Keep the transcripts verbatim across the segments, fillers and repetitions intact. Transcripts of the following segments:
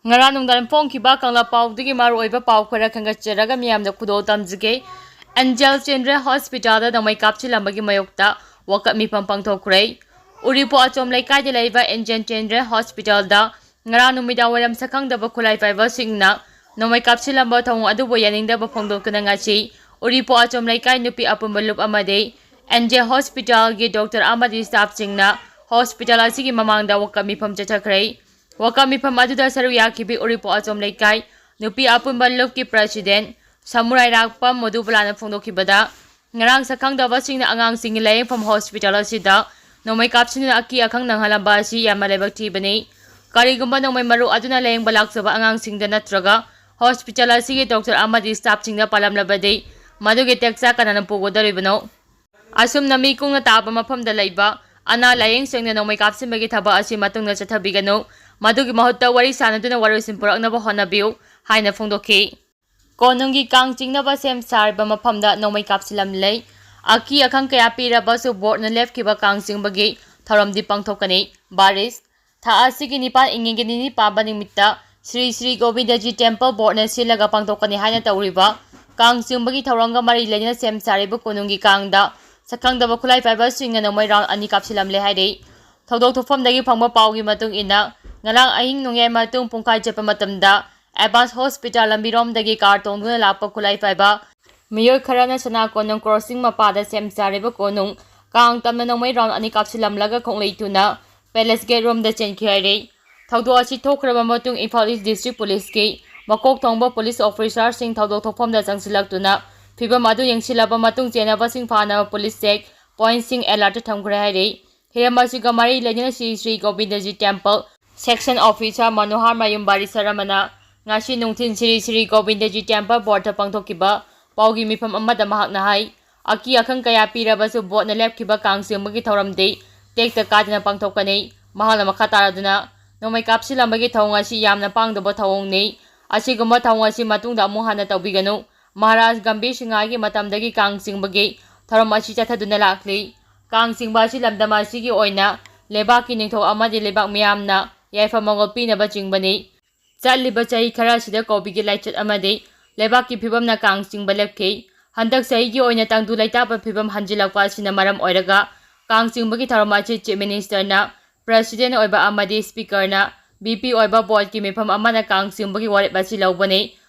ꯉꯔꯥꯡ ꯅꯨꯡꯗꯥꯡ ꯐꯣꯡꯈꯤꯕ ꯀꯪꯂꯥ ꯄꯥꯎꯗꯒꯤ ꯃꯔꯨꯑꯣꯏꯕ ꯄꯥꯎ ꯈꯔ ꯈꯟꯒꯠꯆꯔꯒ ꯃꯤꯌꯥꯝꯗ ꯈꯨꯗꯣꯜ ꯇꯝꯖꯒꯦ꯫ ꯑꯦꯟꯖꯦꯜ ꯆꯤꯜꯗ꯭ꯔꯦꯟ ꯍꯣꯁꯄꯤꯇꯥꯜꯗ ꯅꯣꯡꯃꯩ ꯀꯥꯞꯁꯤꯜꯂꯝꯕꯒꯤ ꯃꯥꯌꯣꯛꯇ ꯋꯥꯀꯠ ꯃꯤꯐꯝ ꯄꯥꯡꯊꯣꯛꯈ꯭ꯔꯦ꯫ ꯎꯔꯤꯄꯣꯛ ꯑꯆꯣꯝ ꯂꯩꯀꯥꯏꯗ ꯂꯩꯕ ꯑꯦꯟꯖꯦꯜ ꯆꯤꯜꯗ꯭ꯔꯦꯟ ꯍꯣꯁꯄꯤꯇꯥꯜꯗ ꯉꯔꯥꯡ ꯅꯨꯃꯤꯗꯥꯡ ꯋꯥꯏꯔꯝ ꯁꯛꯈꯪꯗꯕ ꯈꯨꯠꯂꯥꯏ ꯄꯥꯏꯕꯁꯤꯡꯅ ꯅꯣꯡꯃꯩ ꯀꯥꯞꯁꯤꯜꯂꯝꯕ ꯊꯧꯑꯣꯡ ꯑꯗꯨꯕꯨ ꯌꯥꯅꯤꯡꯗꯕ ꯐꯣꯡꯗꯣꯛꯇꯨꯅ ꯉꯁꯤ ꯎꯔꯤꯄꯣꯛ ꯑꯆꯣꯝ ꯂꯩꯀꯥꯏ ꯅꯨꯄꯤ ꯑꯄꯨꯟꯕ ꯂꯨꯞ ꯑꯃꯗꯤ ꯑꯦꯟꯖꯦꯜ ꯍꯣꯁꯄꯤꯇꯥꯜꯒꯤ ꯗꯣꯛꯇꯔ ꯑꯃꯗꯤ ꯁ꯭ꯇꯥꯐꯁꯤꯡꯅ ꯍꯣꯁꯄꯤꯇꯥꯜ ꯑꯁꯤꯒꯤ ꯃꯃꯥꯡꯗ ꯋꯥꯀꯠ ꯃꯤꯐꯝ ꯆꯠꯊꯈ꯭ꯔꯦ꯫ ꯋꯥꯀꯠ ꯃꯤꯐꯝ ꯑꯗꯨꯗ ꯁꯔꯨꯛ ꯌꯥꯈꯤꯕꯤ ꯎꯔꯤꯄꯣꯛ ꯑꯆꯣꯝ ꯂꯩꯀꯥꯏ ꯅꯨꯄꯤ ꯑꯄꯨꯟꯕ ꯂꯨꯞꯀꯤ ꯄ꯭ꯔꯦꯁꯤꯗꯦꯟ ꯁꯃꯨꯔꯥꯏꯔꯥꯛꯄꯝ ꯃꯣꯗꯨꯕꯂꯥꯅ ꯐꯣꯡꯗꯣꯛꯈꯤꯕꯗ, ꯉꯔꯥꯡ ꯁꯛꯈꯪꯗꯕꯁꯤꯡꯅ ꯑꯉꯥꯡꯁꯤꯡꯒꯤ ꯂꯥꯌꯦꯡꯐꯝ ꯍꯣꯁꯄꯤꯇꯥꯜ ꯑꯁꯤꯗ ꯅꯣꯡꯃꯩ ꯀꯥꯞꯁꯤꯟꯗꯨꯅ ꯑꯀꯤ ꯑꯈꯪ ꯅꯪꯍꯜꯂꯝꯕ ꯑꯁꯤ ꯌꯥꯝꯅ ꯂꯥꯏꯕꯛ ꯊꯤꯕꯅꯤ꯫ ꯀꯔꯤꯒꯨꯝꯕ ꯅꯣꯡꯃꯩ ꯃꯔꯨ ꯑꯗꯨꯅ ꯂꯥꯌꯦꯡꯕ ꯂꯥꯛꯆꯕ ꯑꯉꯥꯡꯁꯤꯡꯗ ꯅꯠꯇ꯭ꯔꯒ ꯍꯣꯁꯄꯤꯇꯥꯜ ꯑꯁꯤꯒꯤ ꯗꯣꯛꯇꯔ ꯑꯃꯗꯤ ꯁ꯭ꯇꯥꯐꯁꯤꯡꯗ ꯄꯥꯜꯂꯝꯂꯕꯗꯤ, ꯃꯗꯨꯒꯤ ꯇꯦꯛꯆꯥ ꯀꯅꯥꯅ ꯄꯨꯒꯗꯧꯔꯤꯕꯅꯣ? ꯑꯁꯨꯝꯅ ꯃꯤ ꯀꯨꯡꯅ ꯇꯥꯕ ꯃꯐꯝꯗ ꯂꯩꯕ ꯑꯅꯥ ꯂꯥꯌꯦꯡꯁꯪꯗ ꯅꯣꯡꯃꯩ ꯀꯥꯞꯁꯤꯟꯕꯒꯤ ꯊꯕꯛ ꯑꯁꯤ ꯃꯇꯨꯡꯗ ꯆꯠꯊꯕꯤꯒꯅꯨ꯫ ꯃꯗꯨꯒꯤ ꯃꯍꯨꯠꯇ ꯋꯥꯔꯤ ꯁꯥꯟꯅꯗꯨꯅ ꯋꯥꯔꯣꯏꯁꯤꯟ ꯄꯨꯔꯛꯅꯕ ꯍꯣꯠꯅꯕꯤꯌꯨ ꯍꯥꯏꯅ ꯐꯣꯡꯗꯣꯛꯈꯤ꯫ ꯀꯣꯅꯨꯡꯒꯤ ꯀꯥꯡ ꯆꯤꯡꯅꯕ ꯁꯦꯝ ꯁꯥꯔꯤꯕ ꯃꯐꯝꯗ ꯅꯣꯡꯃꯩ ꯀꯥꯞꯁꯤꯜꯂꯝꯂꯦ꯫ ꯑꯀꯤ ꯑꯈꯪ ꯀꯌꯥ ꯄꯤꯔꯕꯁꯨ ꯕꯣꯔꯗꯅ ꯂꯦꯞꯈꯤꯕ ꯀꯥꯡ ꯆꯤꯡꯕꯒꯤ ꯊꯧꯔꯝꯗꯤ ꯄꯥꯡꯊꯣꯛꯀꯅꯤ꯫ ꯕꯥꯔꯤꯁ ꯊꯥ ꯑꯁꯤꯒꯤ ꯅꯤꯄꯥꯟ ꯏꯉꯦꯟꯒꯤ ꯅꯤꯅꯤ ꯄꯥꯟꯕ ꯅꯨꯃꯤꯠꯇ ꯁ꯭ꯔꯤ ꯁ꯭ꯔꯤ ꯒꯣꯕꯤꯟꯗꯖꯤ ꯇꯦꯝꯄꯜ ꯕꯣꯔꯗꯅ ꯁꯤꯜꯂꯒ ꯄꯥꯡꯊꯣꯛꯀꯅꯤ ꯍꯥꯏꯅ ꯇꯧꯔꯤꯕ ꯀꯥꯡ ꯆꯤꯡꯕꯒꯤ ꯊꯧꯔꯝꯒ ꯃꯔꯤ ꯂꯩꯅꯅ ꯁꯦꯝ ꯁꯥꯔꯤꯕ ꯀꯣꯅꯨꯡꯒꯤ ꯀꯥꯡꯗ ꯁꯛꯈꯪꯗꯕ ꯈꯨꯠꯂꯥꯏ ꯄꯥꯏꯕꯁꯤꯡꯅ ꯅꯣꯡꯃꯩ ꯔꯥꯎꯟ ꯑꯅꯤ ꯀꯥꯞꯁꯤꯜꯂꯝꯂꯦ ꯍꯥꯏꯔꯤ꯫ ꯊꯧꯗꯣꯛ ꯊꯣꯛꯐꯝꯗꯒꯤ ꯐꯪꯕ ꯄꯥꯎꯒꯤ ꯃꯇꯨꯡ ꯏꯟꯅ, ꯉꯔꯥꯡ ꯑꯍꯤꯡ ꯅꯣꯡꯌꯥꯏ ꯃꯇꯨꯡ ꯄꯨꯡꯈꯥꯏ ꯆꯠꯄ ꯃꯇꯝꯗ, ꯑꯦꯕꯥꯁ ꯍꯣꯁꯄꯤꯇꯥꯜ ꯂꯝꯕꯤꯔꯣꯝꯗꯒꯤ ꯀꯥꯔ ꯇꯣꯡꯗꯨꯅ ꯂꯥꯛꯄ ꯈꯨꯠꯂꯥꯏ ꯄꯥꯏꯕ ꯃꯤꯑꯣꯏ ꯈꯔꯅ ꯁꯅꯥ ꯀꯣꯅꯨꯡ ꯀ꯭ꯔꯣꯁꯤꯡ ꯃꯄꯥꯗ ꯁꯦꯝ ꯁꯥꯔꯤꯕ ꯀꯣꯅꯨꯡ ꯀꯥꯡ ꯇꯝꯅ ꯅꯣꯡꯃꯩ ꯔꯥꯎꯟ ꯑꯅꯤ ꯀꯥꯞꯁꯤꯜꯂꯝꯂꯒ ꯈꯣꯡꯂꯩ ꯊꯨꯅ ꯄꯦꯂꯦꯁ ꯒꯦꯠ ꯔꯣꯝꯗ ꯆꯦꯟꯈꯤ ꯍꯥꯏꯔꯤ꯫ ꯊꯧꯗꯣꯛ ꯑꯁꯤ ꯊꯣꯛꯈ꯭ꯔꯕ ꯃꯇꯨꯡ ꯏꯝꯐꯥꯜ ꯏꯁ ꯗꯤꯁꯇ꯭ꯔꯤꯛ ꯄꯨꯂꯤꯁꯀꯤ ꯃꯀꯣꯛ ꯊꯣꯡꯕ ꯄꯨꯂꯤꯁ ꯑꯣꯐꯤꯁꯥꯔꯁꯤꯡ ꯊꯧꯗꯣꯛ ꯊꯣꯛꯐꯝꯗ ꯆꯪꯁꯤꯜꯂꯛꯇꯨꯅ ꯐꯤꯚꯝ ꯑꯗꯨ ꯌꯦꯡꯁꯤꯜꯂꯕ ꯃꯇꯨꯡ ꯆꯦꯟꯅꯕꯁꯤꯡ ꯐꯥꯅꯕ ꯄꯨꯂꯤꯁ ꯆꯦꯛ ꯄꯣꯏꯟꯠꯁꯤꯡ ꯑꯦꯂꯔꯠꯇ ꯊꯝꯈ꯭ꯔꯦ ꯍꯥꯏꯔꯤ꯫ ꯍꯤꯔꯝ ꯑꯁꯤꯒ ꯃꯔꯤ ꯂꯩꯅꯅ Shri Shri Govindaji temple section officer Manohar Mayum Bari ꯁꯔꯃꯅ ꯉꯁꯤ ꯅꯨꯡꯊꯤꯜ ꯁ꯭ꯔꯤ ꯁ꯭ꯔꯤ ꯒꯣꯕꯤꯟꯗꯖꯤ ꯇꯦꯝꯄꯜ ꯕꯣꯔꯗꯇ ꯄꯥꯡꯊꯣꯛꯈꯤꯕ ꯄꯥꯎꯒꯤ ꯃꯤꯐꯝ ꯑꯃꯗ ꯃꯍꯥꯛꯅ ꯍꯥꯏ, ꯑꯀꯤ ꯑꯈꯪ ꯀꯌꯥ ꯄꯤꯔꯕꯁꯨ ꯕꯣꯔꯗꯅ ꯂꯦꯞꯈꯤꯕ ꯀꯥꯡ ꯆꯤꯡꯕꯒꯤ ꯊꯧꯔꯝꯗꯤ ꯇꯦꯛꯇ ꯀꯥꯏꯗꯅ ꯄꯥꯡꯊꯣꯛꯀꯅꯤ꯫ ꯃꯍꯥꯛꯅ ꯃꯈꯥ ꯇꯥꯔꯗꯨꯅ, ꯅꯣꯡꯃꯩ ꯀꯥꯞꯁꯤꯜꯂꯝꯕꯒꯤ ꯊꯧꯑꯣꯡ ꯑꯁꯤ ꯌꯥꯝꯅ ꯄꯥꯡꯗꯕ ꯊꯧꯑꯣꯡꯅꯤ꯫ ꯑꯁꯤꯒꯨꯝꯕ ꯊꯧꯑꯣꯡ ꯑꯁꯤ ꯃꯇꯨꯡꯗ ꯑꯃꯨꯛ ꯍꯟꯅ ꯇꯧꯕꯤꯒꯅꯨ꯫ ꯃꯍꯥꯔꯥꯖ ꯒꯝꯚꯤꯔ ꯁꯤꯡꯍꯒꯤ ꯃꯇꯝꯗꯒꯤ ꯀꯥꯡ ꯆꯤꯡꯕꯒꯤ ꯊꯧꯔꯝ ꯑꯁꯤ ꯆꯠꯊꯗꯨꯅ ꯂꯥꯛꯂꯤ꯫ ꯀꯥꯡ ꯆꯤꯡꯕ ꯑꯁꯤ ꯂꯝꯗꯝ ꯑꯁꯤꯒꯤ ꯑꯣꯏꯅ ꯂꯩꯕꯥꯛꯀꯤ ꯅꯤꯡꯊꯧ ꯑꯃꯗꯤ ꯂꯩꯕꯥꯛ ꯃꯤꯌꯥꯝꯅ ꯌꯥꯏꯐ ꯃꯪꯒꯣꯜ ꯄꯤꯅꯕ ꯆꯤꯡꯕꯅꯤ꯫ ꯆꯠꯂꯤꯕ ꯆꯍꯤ ꯈꯔ ꯑꯁꯤꯗ ꯀꯣꯕꯤꯒꯤ ꯂꯥꯏꯆꯠ ꯑꯃꯗꯤ ꯂꯩꯕꯥꯛꯀꯤ ꯐꯤꯕꯝꯅ ꯀꯥꯡ ꯆꯤꯡꯕ ꯂꯦꯞꯈꯤ꯫ ꯍꯟꯗꯛ ꯆꯍꯤꯒꯤ ꯑꯣꯏꯅ ꯇꯪꯗꯨ ꯂꯩꯇꯥꯕ ꯐꯤꯕꯝ ꯍꯟꯖꯤꯜꯂꯛꯄ ꯑꯁꯤꯅ ꯃꯔꯝ ꯑꯣꯏꯔꯒ ꯀꯥꯡ ꯆꯤꯡꯕꯒꯤ ꯊꯧꯔꯝ ꯑꯁꯤ Chief Ministerꯅ President ꯑꯣꯏꯕ ꯑꯃꯗꯤ Speakerꯅ V P ꯑꯣꯏꯕ boardꯀꯤ ꯃꯤꯐꯝ ꯑꯃꯅ ꯀꯥꯡ ꯆꯤꯡꯕꯒꯤ ꯋꯥꯔꯦꯞ ꯑꯁꯤ ꯂꯧꯕꯅꯤ꯫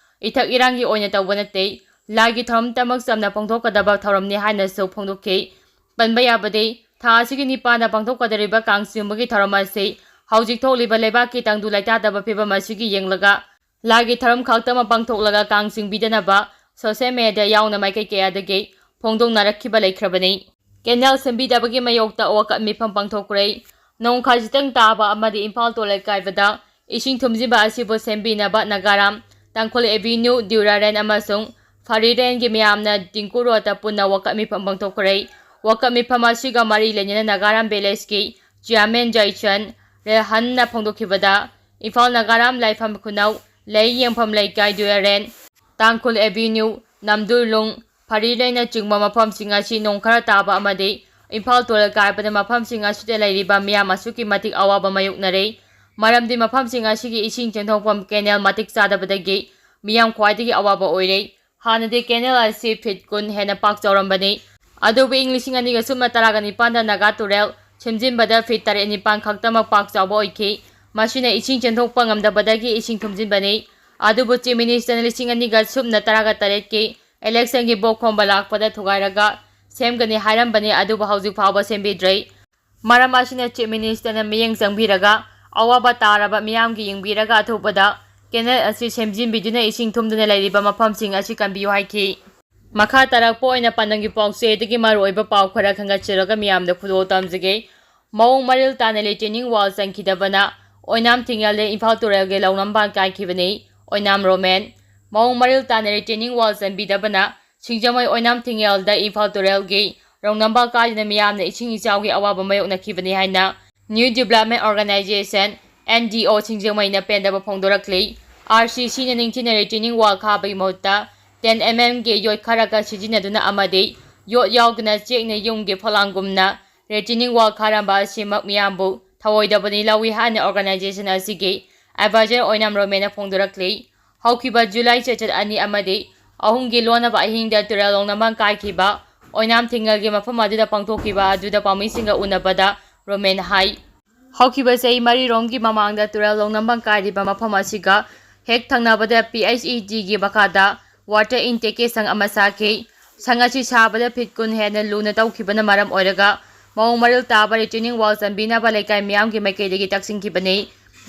ꯏꯊꯛ ꯏꯔꯥꯡꯒꯤ ꯑꯣꯏꯅ ꯇꯧꯕ ꯅꯠꯇꯦ꯫ ꯂꯥꯏꯒꯤ ꯊꯧꯔꯝꯇꯃꯛ ꯆꯝꯅ ꯄꯥꯡꯊꯣꯛꯀꯗꯕ ꯊꯧꯔꯝꯅꯤ ꯍꯥꯏꯅꯁꯨ ꯐꯣꯡꯗꯣꯛꯈꯤ꯫ ꯄꯟꯕ ꯌꯥꯕꯗꯤ, ꯊꯥ ꯑꯁꯤꯒꯤ ꯅꯤꯄꯥꯟꯗ ꯄꯥꯡꯊꯣꯛꯀꯗꯧꯔꯤꯕ ꯀꯥꯡ ꯆꯤꯡꯕꯒꯤ ꯊꯧꯔꯝ ꯑꯁꯤ ꯍꯧꯖꯤꯛ ꯊꯣꯛꯂꯤꯕ ꯂꯩꯕꯥꯛꯀꯤ ꯇꯪꯗꯨ ꯂꯩꯇꯥꯗꯕ ꯐꯤꯕꯝ ꯑꯁꯤꯒꯤ ꯌꯦꯡꯂꯒ ꯂꯥꯏꯒꯤ ꯊꯧꯔꯝ ꯈꯛꯇꯃꯛ ꯄꯥꯡꯊꯣꯛꯂꯒ ꯀꯥꯡ ꯆꯤꯡꯕꯤꯗꯅꯕ social media ꯌꯥꯎꯅ ꯃꯥꯏꯀꯩ ꯀꯌꯥꯗꯒꯤ ꯐꯣꯡꯗꯣꯛꯅꯔꯛꯈꯤꯕ ꯂꯩꯈ꯭ꯔꯕꯅꯤ꯫ Canal ꯁꯦꯝꯕꯤꯗꯕꯒꯤ ꯃꯥꯌꯣꯛꯇ ꯋꯥꯀꯠ ꯃꯤꯐꯝ ꯄꯥꯡꯊꯣꯛꯈ꯭ꯔꯦ꯫ ꯅꯣꯡ ꯈꯖꯤꯛꯇꯪ ꯇꯥꯕ ꯑꯃꯗꯤ ꯏꯝꯐꯥꯜ ꯇꯨꯔꯦꯜ ꯀꯥꯏꯕꯗ ꯏꯁꯤꯡ ꯊꯨꯝꯖꯤꯟꯕ ꯑꯁꯤꯕꯨ ꯁꯦꯝꯕꯤꯅꯕ ꯅꯥꯒꯥꯔꯥꯝ, ꯇꯥꯡꯈꯨꯜ Avenue, ꯗ꯭ꯌꯨꯔꯥꯔꯦꯟ ꯑꯃꯁꯨꯡ ꯐꯥꯔꯤꯔꯦꯟꯒꯤ ꯃꯤꯌꯥꯝꯅ ꯇꯤꯡꯀꯨ ꯔꯣꯗꯇ ꯄꯨꯟꯅ ꯋꯥꯀꯠ ꯃꯤꯐꯝ ꯄꯥꯡꯊꯣꯛꯈ꯭ꯔꯦ꯫ ꯋꯥꯀꯠ ꯃꯤꯐꯝ ꯑꯁꯤꯒ ꯃꯔꯤ ꯂꯩꯅꯅ ꯅꯥꯒꯥꯔꯥꯝ villageꯀꯤ chairman ꯖꯥꯏꯆꯟ ꯔꯦꯍꯟꯅ ꯐꯣꯡꯗꯣꯛꯈꯤꯕꯗ, ꯏꯝꯐꯥꯜ ꯅꯥꯒꯥꯔꯥꯝ ꯂꯥꯏꯐꯝ ꯈꯨꯅꯧ, ꯂꯥꯏꯌꯦꯡꯐꯝ ꯂꯩꯀꯥꯏ, ꯗ꯭ꯌꯨꯔꯥꯔꯦꯟ, ꯇꯥꯡꯈꯨꯜ Avenue, ꯅꯝꯗꯨꯔꯂꯨꯡ, ꯐꯥꯔꯤꯔꯦꯟꯅꯆꯤꯡꯕ ꯃꯐꯝꯁꯤꯡ ꯑꯁꯤ ꯅꯣꯡ ꯈꯔ ꯇꯥꯕ ꯑꯃꯗꯤ ꯏꯝꯐꯥꯜ ꯇꯨꯔꯦꯜ ꯀꯥꯏꯕꯅ ꯃꯐꯝꯁꯤꯡ ꯑꯁꯤꯗ ꯂꯩꯔꯤꯕ ꯃꯤꯌꯥꯝ ꯑꯁꯨꯛꯀꯤ ꯃꯇꯤꯛ ꯑꯋꯥꯕ ꯃꯥꯌꯣꯛꯅꯔꯦ꯫ ꯃꯔꯝꯗꯤ ꯃꯐꯝꯁꯤꯡ ꯑꯁꯤꯒꯤ ꯏꯁꯤꯡ ꯆꯦꯟꯊꯣꯛꯐꯝ canal ꯃꯇꯤꯛ ꯆꯥꯗꯕꯗꯒꯤ ꯃꯤꯌꯥꯝ ꯈ꯭ꯋꯥꯏꯗꯒꯤ ꯑꯋꯥꯕ ꯑꯣꯏꯔꯦ꯫ ꯍꯥꯟꯅꯗꯤ canal ꯑꯁꯤ feet ꯀꯨꯟ ꯍꯦꯟꯅ ꯄꯥꯛ ꯆꯥꯎꯔꯝꯕꯅꯤ꯫ ꯑꯗꯨꯕꯨ ꯏꯪ ꯂꯤꯁꯤꯡ ꯑꯅꯤꯒ ꯁꯨꯞꯅ ꯇꯔꯥꯒ ꯅꯤꯄꯥꯟꯗ ꯅꯥꯒꯥ ꯇꯨꯔꯦꯜ ꯁꯦꯝꯖꯤꯟꯕꯗ feet ꯇꯔꯦꯠ ꯅꯤꯄꯥꯟ ꯈꯛꯇꯃꯛ ꯄꯥꯛ ꯆꯥꯎꯕ ꯑꯣꯏꯈꯤ꯫ ꯃꯁꯤꯅ ꯏꯁꯤꯡ ꯆꯦꯟꯊꯣꯛꯄ ꯉꯝꯗꯕꯗꯒꯤ ꯏꯁꯤꯡ ꯊꯨꯝꯖꯤꯟꯕꯅꯤ꯫ ꯑꯗꯨꯕꯨ Chief Ministerꯅ ꯂꯤꯁꯤꯡ ꯑꯅꯤꯒ ꯁꯨꯞꯅ ꯇꯔꯥꯒ ꯇꯔꯦꯠꯀꯤ election ꯒꯤ vote ꯈꯣꯝꯕ ꯂꯥꯛꯄꯗ ꯊꯨꯒꯥꯏꯔꯒ ꯁꯦꯝꯒꯅꯤ ꯍꯥꯏꯔꯝꯕꯅꯤ, ꯑꯗꯨꯕꯨ ꯍꯧꯖꯤꯛ ꯐꯥꯎꯕ ꯁꯦꯝꯕꯤꯗ꯭ꯔꯤ꯫ ꯃꯔꯝ ꯑꯁꯤꯅ Chief Ministerꯅ ꯃꯤꯠꯌꯦꯡ ꯆꯪꯕꯤꯔꯒ ꯑꯋꯥꯕ ꯇꯥꯔꯕ ꯃꯤꯌꯥꯝꯒꯤ ꯌꯦꯡꯕꯤꯔꯒ ꯑꯊꯨꯕꯗ canal ꯑꯁꯤ ꯁꯦꯝꯖꯤꯟꯕꯤꯗꯨꯅ ꯏꯁꯤꯡ ꯊꯨꯝꯗꯨꯅ ꯂꯩꯔꯤꯕ ꯃꯐꯝꯁꯤꯡ ꯑꯁꯤ ꯀꯟꯕꯤꯌꯨ ꯍꯥꯏꯈꯤ꯫ ꯃꯈꯥ ꯇꯥꯔꯛꯄ ꯑꯣꯏꯅ ꯄꯥꯟꯗꯝꯒꯤ ꯄꯥꯎꯆꯦꯗꯒꯤ ꯃꯔꯨꯑꯣꯏꯕ ꯄꯥꯎ ꯈꯔ ꯈꯟꯒꯠꯆꯔꯒ ꯃꯤꯌꯥꯝꯗ ꯈꯨꯗꯣꯜ ꯇꯝꯖꯒꯦ꯫ ꯃꯑꯣꯡ ꯃꯔꯤꯜ ꯇꯥꯅ retaining wall ꯆꯟꯈꯤꯗꯕꯅ ꯑꯣꯏꯅꯥꯝ ꯊꯤꯡꯉꯦꯜꯗ ꯏꯝꯐꯥꯜ ꯇꯨꯔꯦꯜꯒꯤ ꯂꯧꯅꯝꯕꯥꯟ ꯀꯥꯏꯈꯤꯕꯅꯤ꯫ ꯑꯣꯏꯅꯥꯝ ꯔꯣꯃꯦꯟ꯫ ꯃꯑꯣꯡ ꯃꯔꯤꯜ ꯇꯥꯅ retaining wall ꯆꯟꯕꯤꯗꯕꯅ ꯁꯤꯡꯖꯃꯩ ꯑꯣꯏꯅꯥꯝ ꯊꯤꯡꯉꯦꯜꯗ ꯏꯝꯐꯥꯜ ꯇꯨꯔꯦꯜꯒꯤ ꯔꯧꯅꯝꯕꯥꯜ ꯀꯥꯏꯗꯨꯅ ꯃꯤꯌꯥꯝꯅ ꯏꯁꯤꯡ ꯏꯆꯥꯎꯒꯤ ꯑꯋꯥꯕ ꯃꯥꯌꯣꯛꯅꯈꯤꯕꯅꯤ ꯍꯥꯏꯅ New Development Organization, N D O, ꯁꯤꯡꯖꯃꯩꯅ ꯄꯦꯟꯗꯕ ꯐꯣꯡꯗꯣꯔꯛꯂꯤ꯫ R C Cꯅ ꯅꯤꯡꯊꯤꯅ retaining wall ꯈꯥꯕꯒꯤ ꯃꯍꯨꯠꯇ ten M M ꯒꯤ ꯌꯣꯠ ꯈꯔꯒ ꯁꯤꯖꯤꯟꯅꯗꯨꯅ ꯑꯃꯗꯤ ꯌꯣꯠ ꯌꯥꯎꯗꯅ ꯆꯦꯛꯅ ꯌꯨꯝꯒꯤ ꯐꯣꯂꯥꯡꯒꯨꯝꯅ retaining wall ꯈꯥꯔꯝꯕ ꯑꯁꯤꯃꯛ ꯃꯤꯌꯥꯝꯕꯨ ꯊꯧꯑꯣꯏꯗꯕꯅꯤ ꯂꯧꯏ ꯍꯥꯏꯅ organization ꯑꯁꯤꯒꯤ ꯑꯦꯗꯚꯥꯏꯖꯔ ꯑꯣꯏꯅꯥꯝ ꯔꯣꯃꯦꯟꯅ ꯐꯣꯡꯗꯣꯔꯛꯂꯤ꯫ ꯍꯧꯈꯤꯕ ꯖꯨꯂꯥꯏ ꯆꯩꯆꯠ ꯑꯅꯤ ꯑꯃꯗꯤ ꯑꯍꯨꯝꯒꯤ ꯂꯣꯟꯅꯕ ꯑꯍꯤꯡꯗ ꯇꯨꯔꯦꯜ ꯂꯣꯡꯅꯝꯕꯥꯡ ꯀꯥꯏꯈꯤꯕ ꯑꯣꯏꯅꯥꯝ ꯊꯤꯡꯉꯦꯜꯒꯤ ꯃꯐꯝ ꯑꯗꯨꯗ ꯄꯥꯡꯊꯣꯛꯈꯤꯕ ꯑꯗꯨꯗ ꯄꯥꯎꯃꯤꯁꯤꯡꯒ ꯎꯅꯕꯗ ꯔꯣꯃꯦꯟ ꯍꯥꯏ, ꯍꯧꯈꯤꯕ ꯆꯍꯤ ꯃꯔꯤꯔꯣꯝꯒꯤ ꯃꯃꯥꯡꯗ ꯇꯨꯔꯦꯜ ꯂꯣꯡꯅꯝꯕꯥꯡ ꯀꯥꯏꯔꯤꯕ ꯃꯐꯝ ꯑꯁꯤꯒ ꯍꯦꯛ ꯊꯪꯅꯕꯗ ꯄꯤ ꯑꯩꯆ ꯏ ꯗꯤꯒꯤ ꯃꯈꯥꯗ ꯋꯥꯇꯔ ꯏꯟꯇꯦꯛꯀꯤ ꯁꯪ ꯑꯃ ꯁꯥꯈꯤ꯫ ꯁꯪ ꯑꯁꯤ ꯁꯥꯕꯗ ꯐꯤꯠ ꯀꯨꯟ ꯍꯦꯟꯅ ꯂꯨꯅ ꯇꯧꯈꯤꯕꯅ ꯃꯔꯝ ꯑꯣꯏꯔꯒ ꯃꯑꯣꯡ ꯃꯔꯤꯜ ꯇꯥꯕ ꯔꯤꯇꯦꯅꯤꯡ ꯋꯥꯜ ꯆꯟꯕꯤꯅꯕ ꯂꯩꯀꯥꯏ ꯃꯤꯌꯥꯝꯒꯤ ꯃꯥꯏꯀꯩꯗꯒꯤ ꯇꯛꯁꯤꯟꯈꯤꯕꯅꯤ꯫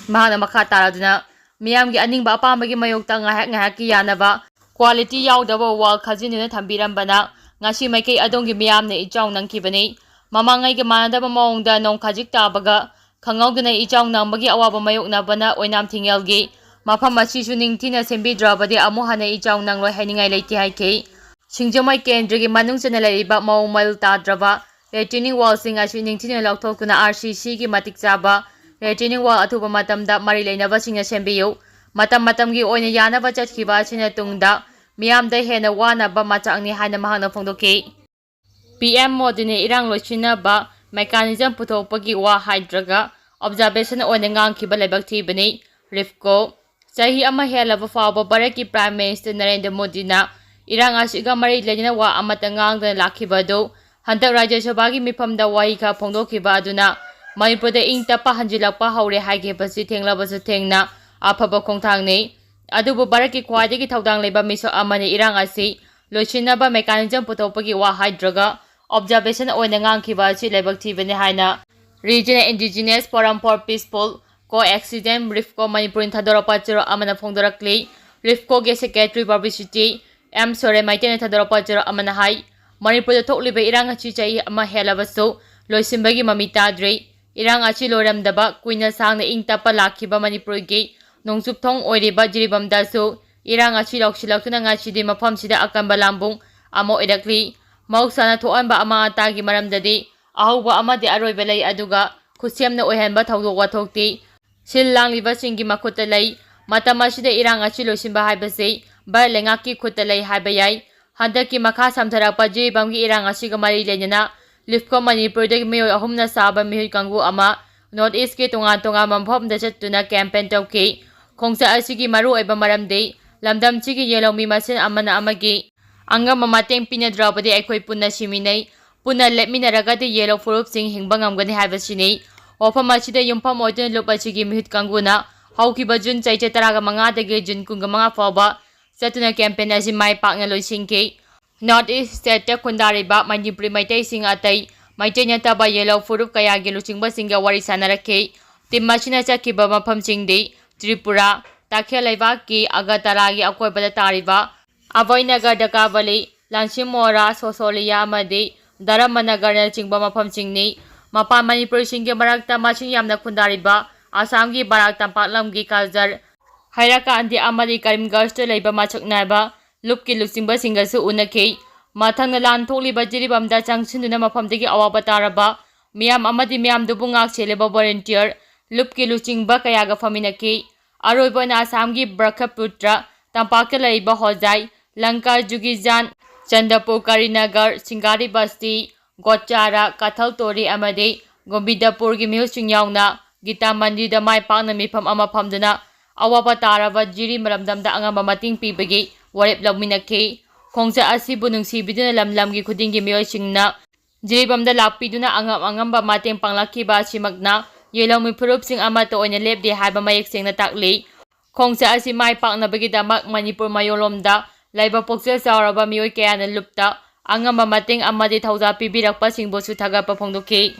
ꯃꯍꯥꯛꯅ ꯃꯈꯥ ꯇꯥꯔꯗꯨꯅ, ꯃꯤꯌꯥꯝꯒꯤ ꯑꯅꯤꯡꯕ ꯑꯄꯥꯝꯕꯒꯤ ꯃꯥꯌꯣꯛꯇ ꯉꯥꯏꯍꯥꯛ ꯉꯥꯏꯍꯥꯛꯀꯤ ꯌꯥꯅꯕ ꯀ꯭ꯋꯥꯂꯤꯇꯤ ꯌꯥꯎꯗꯕ ꯋꯥꯜ ꯈꯥꯖꯤꯟꯗꯨꯅ ꯊꯝꯕꯤꯔꯝꯕꯅ ꯉꯁꯤ ꯃꯥꯏꯀꯩ ꯑꯗꯣꯝꯒꯤ ꯃꯤꯌꯥꯝꯅ ꯏꯆꯥꯎ ꯅꯪꯈꯤꯕꯅꯤ꯫ ꯃꯃꯥꯡꯉꯩꯒ ꯃꯥꯟꯅꯗꯕ ꯃꯑꯣꯡꯗ ꯅꯣꯡ ꯈꯖꯤꯛ ꯇꯥꯕꯒ ꯈꯪꯍꯧꯗꯅ ꯏꯆꯥꯎ ꯅꯪꯕꯒꯤ ꯑꯋꯥꯕ ꯃꯥꯌꯣꯛꯅꯕꯅ ꯑꯣꯏꯅꯥꯝ ꯊꯤꯡꯉꯦꯜꯒꯤ ꯃꯐꯝ ꯑꯁꯤꯁꯨ ꯅꯤꯡꯊꯤꯅ ꯁꯦꯝꯕꯤꯗ꯭ꯔꯕꯗꯤ ꯑꯃꯨꯛ ꯍꯟꯅ ꯏꯆꯥꯎ ꯅꯪꯂꯣꯏ ꯍꯥꯏꯅꯤꯡꯉꯥꯏ ꯂꯩꯇꯦ ꯍꯥꯏꯈꯤ꯫ ꯁꯤꯡꯖꯃꯩ ꯀꯦꯟꯗ꯭ꯔꯒꯤ ꯃꯅꯨꯡ ꯆꯟꯅ ꯂꯩꯔꯤꯕ ꯃꯑꯣꯡ ꯃꯔꯤꯜ ꯇꯥꯗ꯭ꯔꯕ ꯔꯤꯇꯦꯅꯤꯡ ꯋꯥꯜꯁꯤꯡ ꯑꯁꯤ ꯅꯤꯡꯊꯤꯅ ꯂꯧꯊꯣꯛꯇꯨꯅ ꯑꯥꯔ ꯁꯤ ꯁꯤꯒꯤ ꯃꯇꯤꯛ ꯆꯥꯕ ꯔꯤꯇꯦꯅꯤꯡ ꯋꯥꯜ ꯑꯊꯨꯕ ꯃꯇꯝꯗ ꯃꯔꯤ ꯂꯩꯅꯕꯁꯤꯡꯅ ꯁꯦꯝꯕꯤꯌꯨ꯫ ꯃꯇꯝ ꯃꯇꯝꯒꯤ ꯑꯣꯏꯅ ꯌꯥꯅꯕ ꯆꯠꯈꯤꯕ ꯑꯁꯤꯅ ꯇꯨꯡꯗ ꯃꯤꯌꯥꯝꯗ ꯍꯦꯟꯅ ꯋꯥꯅꯕ ꯃꯆꯥꯛꯅꯤ ꯍꯥꯏꯅ ꯃꯍꯥꯛꯅ ꯐꯣꯡꯗꯣꯛꯈꯤ꯫ ꯄꯤ ꯑꯦꯝ ꯃꯣꯗꯤꯅ ꯏꯔꯥꯡ ꯂꯣꯏꯁꯤꯟꯅꯕ ꯃꯦꯀꯥꯅꯤꯖꯝ ꯄꯨꯊꯣꯛꯄꯒꯤ ꯋꯥ ꯍꯥꯏꯗ꯭ꯔꯒ ꯑꯣꯕꯖꯥꯔꯕꯦꯁꯟ ꯑꯣꯏꯅ ꯉꯥꯡꯈꯤꯕ ꯂꯥꯏꯕꯛ ꯊꯤꯕꯅꯤ꯫ ꯔꯤꯞꯀꯣ꯫ ꯆꯍꯤ ꯑꯃ ꯍꯦꯜꯂꯕ ꯐꯥꯎꯕ ꯚꯥꯔꯠꯀꯤ ꯄ꯭ꯔꯥꯏꯝ ꯃꯤꯅꯤꯁꯇꯔ ꯅꯔꯦꯟꯗ꯭ꯔ ꯃꯣꯗꯤꯅ ꯏꯔꯥꯡ ꯑꯁꯤꯒ ꯃꯔꯤ ꯂꯩꯅꯅ ꯋꯥ ꯑꯃꯠꯇ ꯉꯥꯡꯗꯅ ꯂꯥꯛꯈꯤꯕ ꯑꯗꯨ ꯍꯟꯗꯛ ꯔꯥꯖ꯭ꯌ ꯁꯚꯥꯒꯤ ꯃꯤꯐꯝꯗ ꯋꯥꯍꯩ ꯈꯔ ꯐꯣꯡꯗꯣꯛꯈꯤꯕ ꯑꯗꯨꯅ ꯃꯅꯤꯄꯨꯔꯗ ꯏꯪ ꯇꯞꯄ ꯍꯟꯖꯤꯜꯂꯛꯄ ꯍꯧꯔꯦ ꯍꯥꯏꯈꯤꯕꯁꯤ ꯊꯦꯡꯂꯕꯁꯨ ꯊꯦꯡꯅ ꯑꯐꯕ ꯈꯣꯡꯊꯥꯡꯅꯤ꯫ ꯑꯗꯨꯕꯨ ꯚꯥꯔꯠꯀꯤ ꯈ꯭ꯋꯥꯏꯗꯒꯤ ꯊꯧꯗꯥꯡ ꯂꯩꯕ ꯃꯤꯁꯛ ꯑꯃꯅ ꯏꯔꯥꯡ ꯑꯁꯤ ꯂꯣꯏꯁꯤꯟꯅꯕ ꯃꯦꯀꯥꯅꯤꯖꯝ ꯄꯨꯊꯣꯛꯄꯒꯤ ꯋꯥ ꯍꯥꯏꯗ꯭ꯔꯒ ꯑꯣꯕꯖꯥꯔꯕꯦꯁꯟ ꯑꯣꯏꯅ ꯉꯥꯡꯈꯤꯕ ꯑꯁꯤ ꯂꯥꯏꯕꯛ ꯊꯤꯕꯅꯤ ꯍꯥꯏꯅ Regional Indigenous Forum for Peaceful Coexistence, Repco ꯃꯅꯤꯄꯨꯔꯅ ꯊꯥꯗꯣꯔꯛꯄ ꯆꯦꯔꯣꯜ ꯑꯃꯅ ꯐꯣꯡꯗꯣꯔꯛꯂꯤ꯫ ꯔꯤꯞꯀꯣꯒꯤ ꯁꯦꯀ꯭ꯔꯦꯇꯔꯤ ꯄꯕ꯭ꯂꯤꯁꯤꯇꯤ ꯑꯦꯝ ꯁꯣꯔꯦꯟ ꯃꯩꯇꯩꯅ ꯊꯥꯗꯣꯔꯛꯄ ꯆꯦꯔꯣꯜ ꯑꯃꯅ ꯍꯥꯏ, ꯃꯅꯤꯄꯨꯔꯗ ꯊꯣꯛꯂꯤꯕ ꯏꯔꯥꯡ ꯑꯁꯤ ꯆꯍꯤ ꯑꯃ ꯍꯦꯜꯂꯕꯁꯨ ꯂꯣꯏꯁꯤꯟꯕꯒꯤ ꯃꯃꯤ ꯇꯥꯗ꯭ꯔꯤ꯫ ꯏꯔꯥꯡ ꯑꯁꯤ ꯂꯣꯏꯔꯝꯗꯕ, ꯀꯨꯏꯅ ꯁꯥꯡꯅ ꯏꯪ ꯇꯞꯄ ꯂꯥꯛꯈꯤꯕ ꯃꯅꯤꯄꯨꯔꯒꯤ ꯅꯣꯡꯆꯨꯞ ꯊꯣꯡ ꯑꯣꯏꯔꯤꯕ ꯖꯤꯔꯤꯕꯥꯝꯗꯁꯨ ꯏꯔꯥꯡ ꯑꯁꯤ ꯂꯧꯁꯤꯜꯂꯛꯇꯨꯅ ꯉꯁꯤꯗꯤ ꯃꯐꯝꯁꯤꯗ ꯑꯀꯟꯕ ꯂꯥꯟꯕꯨꯡ ꯑꯃ ꯑꯣꯏꯔꯛꯂꯤ꯫ ꯃꯍꯧꯁꯥꯅ ꯊꯣꯛꯍꯟꯕ ꯑꯃꯥꯡ ꯑꯇꯥꯒꯤ ꯃꯔꯝꯗꯗꯤ ꯑꯍꯧꯕ ꯑꯃꯗꯤ ꯑꯔꯣꯏꯕ ꯂꯩ, ꯑꯗꯨꯒ ꯈꯨꯠꯁꯦꯝꯅ ꯑꯣꯏꯍꯟꯕ ꯊꯧꯗꯣꯛ ꯋꯥꯊꯣꯛꯇꯤ ꯁꯤꯜ ꯂꯥꯡꯂꯤꯕꯁꯤꯡꯒꯤ ꯃꯈꯨꯠꯇ ꯂꯩ꯫ ꯃꯇꯝ ꯑꯁꯤꯗ ꯏꯔꯥꯡ ꯑꯁꯤ ꯂꯣꯏꯁꯤꯟꯕ ꯍꯥꯏꯕꯁꯤ ꯚꯥꯔꯠ ꯂꯩꯉꯥꯛꯀꯤ ꯈꯨꯠꯇ ꯂꯩ ꯍꯥꯏꯕ ꯌꯥꯏ꯫ ꯍꯟꯗꯛꯀꯤ ꯃꯈꯥ ꯁꯝꯊꯔꯛꯄ ꯖꯤꯔꯤꯕꯥꯝꯒꯤ ꯏꯔꯥꯡ ꯑꯁꯤꯒ ꯃꯔꯤ ꯂꯩꯅꯅ ꯔꯤꯞꯀꯣ ꯃꯅꯤꯄꯨꯔꯗꯒꯤ ꯃꯤꯑꯣꯏ ꯑꯍꯨꯝꯅ ꯁꯥꯕ ꯃꯤꯍꯨꯠ ꯀꯥꯡꯕꯨ ꯑꯃ North East ꯀꯤ ꯇꯣꯉꯥꯟ ꯇꯣꯉꯥꯟꯕ ꯃꯐꯝꯗ ꯆꯠꯇꯨꯅ campaign ꯇꯧꯈꯤ꯫ ꯈꯣꯡꯆꯠ ꯑꯁꯤꯒꯤ ꯃꯔꯨꯑꯣꯏꯕ ꯃꯔꯝꯗꯤ ꯂꯝꯗꯝꯁꯤꯒꯤ ꯌꯦꯜꯍꯧꯃꯤ ꯃꯁꯦꯟ ꯑꯃꯅ ꯑꯃꯒꯤ ꯑꯉꯝꯕ ꯃꯇꯦꯡ ꯄꯤꯅꯗ꯭ꯔꯕꯗꯤ ꯑꯩꯈꯣꯏ ꯄꯨꯟꯅ ꯁꯤꯃꯤꯟꯅꯩ, ꯄꯨꯟꯅ ꯂꯦꯞꯃꯤꯟꯅꯔꯒꯗꯤ ꯌꯦꯜꯍꯧ ꯐꯨꯔꯨꯞꯁꯤꯡ ꯍꯤꯡꯕ ꯉꯝꯒꯅꯤ ꯍꯥꯏꯕꯁꯤꯅꯤ꯫ ꯋꯥꯐꯝ ꯑꯁꯤꯗ ꯌꯨꯝꯐꯝ ꯑꯣꯏꯗꯨꯅ ꯂꯨꯞ ꯑꯁꯤꯒꯤ ꯃꯤꯍꯨꯠ ꯀꯥꯡꯕꯨꯅ ꯍꯧꯈꯤꯕ ꯖꯨꯟ ꯆꯩꯆꯠ ꯇꯔꯥꯃꯉꯥꯗꯒꯤ ꯖꯨꯟ ꯀꯨꯟꯃꯉꯥ ꯐꯥꯎꯕ ꯆꯠꯇꯨꯅ campaign ꯑꯁꯤ ꯃꯥꯏ ꯄꯥꯛꯅ ꯂꯣꯏꯁꯤꯟꯈꯤ꯫ North East state ꯇ ꯈꯨꯟꯗꯥꯔꯤꯕ ꯃꯅꯤꯄꯨꯔꯤ ꯃꯩꯇꯩꯁꯤꯡ ꯑꯇꯩ ꯃꯩꯇꯩ ꯅꯠꯇꯕ ꯌꯦꯜꯍꯧ ꯐꯨꯔꯨꯞ ꯀꯌꯥꯒꯤ ꯂꯨꯆꯤꯡꯕꯁꯤꯡꯒ ꯋꯥꯔꯤ ꯁꯥꯟꯅꯔꯛꯈꯤ꯫ Team ꯑꯁꯤꯅ ꯆꯠꯈꯤꯕ ꯃꯐꯝꯁꯤꯡꯗꯤ ꯇ꯭ꯔꯤꯄꯨꯔꯥ, ꯇꯥꯈꯦꯜ ꯂꯩꯕꯥꯛꯀꯤ ꯑꯒꯔꯇꯂꯥꯒꯤ ꯑꯀꯣꯏꯕꯗ ꯇꯥꯔꯤꯕ ꯑꯚꯣꯏꯅꯒꯔ, ꯗꯀꯥꯕꯂꯤ, ꯂꯥꯡꯁꯤꯃꯣꯔꯥ, ꯁꯣꯁꯣꯂꯤꯌꯥ ꯑꯃꯗꯤ ꯙꯔꯃꯅꯒꯔꯅꯆꯤꯡꯕ ꯃꯐꯝꯁꯤꯡꯅꯤ꯫ ꯃꯄꯥꯟ ꯃꯅꯤꯄꯨꯔꯤꯁꯤꯡꯒꯤ ꯃꯔꯛꯇ ꯃꯁꯤꯡ ꯌꯥꯝꯅ ꯈꯨꯟꯗꯥꯔꯤꯕ ꯑꯁꯥꯝꯒꯤ ꯕꯔꯥꯛ ꯇꯝꯄꯥꯛ ꯂꯝꯒꯤ ꯀꯜꯖꯔ, ꯍꯩꯔꯥꯀꯥꯟꯗꯤ ꯑꯃꯗꯤ ꯀꯔꯤꯝꯒꯟꯖꯇ ꯂꯩꯕ ꯃꯁꯛ ꯅꯥꯏꯕ ꯂꯨꯞꯀꯤ ꯂꯨꯆꯤꯡꯕꯁꯤꯡꯒꯁꯨ ꯎꯅꯈꯤ꯫ ꯃꯊꯪꯗ ꯂꯥꯟ ꯊꯣꯛꯂꯤꯕ ꯖꯤꯔꯤꯕꯥꯝꯗ ꯆꯪꯁꯤꯟꯗꯨꯅ ꯃꯐꯝꯗꯨꯒꯤ ꯑꯋꯥꯕ ꯇꯥꯔꯕ ꯃꯤꯌꯥꯝ ꯑꯃꯗꯤ ꯃꯤꯌꯥꯝꯗꯨꯕꯨ ꯉꯥꯛ ꯁꯦꯜꯂꯤꯕ volunteer ꯂꯨꯞꯀꯤ ꯂꯨꯆꯤꯡꯕ ꯀꯌꯥꯒ ꯐꯝꯃꯤꯟꯅꯈꯤ꯫ ꯑꯔꯣꯏꯕ ꯑꯣꯏꯅ ꯑꯁꯥꯝꯒꯤ ꯕ꯭ꯔꯈꯄꯨꯇ꯭ꯔ ꯇꯝꯄꯥꯛꯇ ꯂꯩꯔꯤꯕ ꯍꯣꯖꯥꯏ, ꯂꯪꯀꯥ, ꯖꯨꯒꯤꯖꯥꯟ, ꯆꯟꯗꯄꯨꯔ, ꯀꯔꯤꯅꯒꯔ, ꯁꯤꯡꯒꯥꯔꯤ ꯕꯁꯇꯤ, ꯒꯣꯆꯥꯔꯥ, ꯀꯊꯜ ꯇꯣꯔꯤ ꯑꯃꯗꯤ ꯒꯣꯕꯤꯟꯗꯄꯨꯔꯒꯤ ꯃꯤꯍꯨꯠꯁꯤꯡ ꯌꯥꯎꯅ ꯒꯤꯇꯥ ꯃꯟꯗꯤꯔꯗ ꯃꯥꯏ ꯄꯥꯛꯅ ꯃꯤꯐꯝ ꯑꯃ ꯐꯝꯗꯨꯅ ꯑꯋꯥꯕ ꯇꯥꯔꯕ ꯖꯤꯔꯤ ꯃꯔꯝꯗꯝꯗ ꯑꯉꯝꯕ ꯃꯇꯦꯡ ꯄꯤꯕꯒꯤ ꯋꯥꯔꯦꯞ ꯂꯧꯃꯤꯟꯅꯈꯤ꯫ ꯈꯣꯡꯆꯠ ꯑꯁꯤꯕꯨ ꯅꯨꯡꯁꯤꯕꯤꯗꯨꯅ ꯂꯝ ꯂꯝꯒꯤ ꯈꯨꯗꯤꯡꯒꯤ ꯃꯤꯑꯣꯏꯁꯤꯡꯅ ꯖꯤꯔꯤꯕꯥꯝꯗ ꯂꯥꯛꯄꯤꯗꯨꯅ ꯑꯉꯝ ꯑꯉꯝꯕ ꯃꯇꯦꯡ ꯄꯥꯡꯂꯛꯈꯤꯕ ꯑꯁꯤꯃꯛꯅ ꯌꯦꯜꯍꯧꯃꯤ ꯐꯨꯔꯨꯞꯁꯤꯡ ꯑꯃꯠꯇ ꯑꯣꯏꯅ ꯂꯦꯞꯂꯤ ꯍꯥꯏꯕ ꯃꯌꯦꯛ ꯁꯦꯡꯅ ꯇꯥꯛꯂꯤ꯫ ꯈꯣꯡꯆꯠ ꯑꯁꯤ ꯃꯥꯏ ꯄꯥꯛꯅꯕꯒꯤꯗꯃꯛ ꯃꯅꯤꯄꯨꯔ ꯃꯌꯣꯜꯂꯣꯝꯗ ꯂꯩꯕ ꯄꯨꯛꯆꯦꯜ ꯆꯥꯎꯔꯕ ꯃꯤꯑꯣꯏ ꯀꯌꯥꯅ ꯂꯨꯞꯇ ꯑꯉꯝꯕ ꯃꯇꯦꯡ ꯑꯃꯗꯤ ꯊꯧꯖꯥꯜ ꯄꯤꯕꯤꯔꯛꯄꯁꯤꯡꯕꯨꯁꯨ ꯊꯥꯒꯠꯄ ꯐꯣꯡꯗꯣꯛꯈꯤ꯫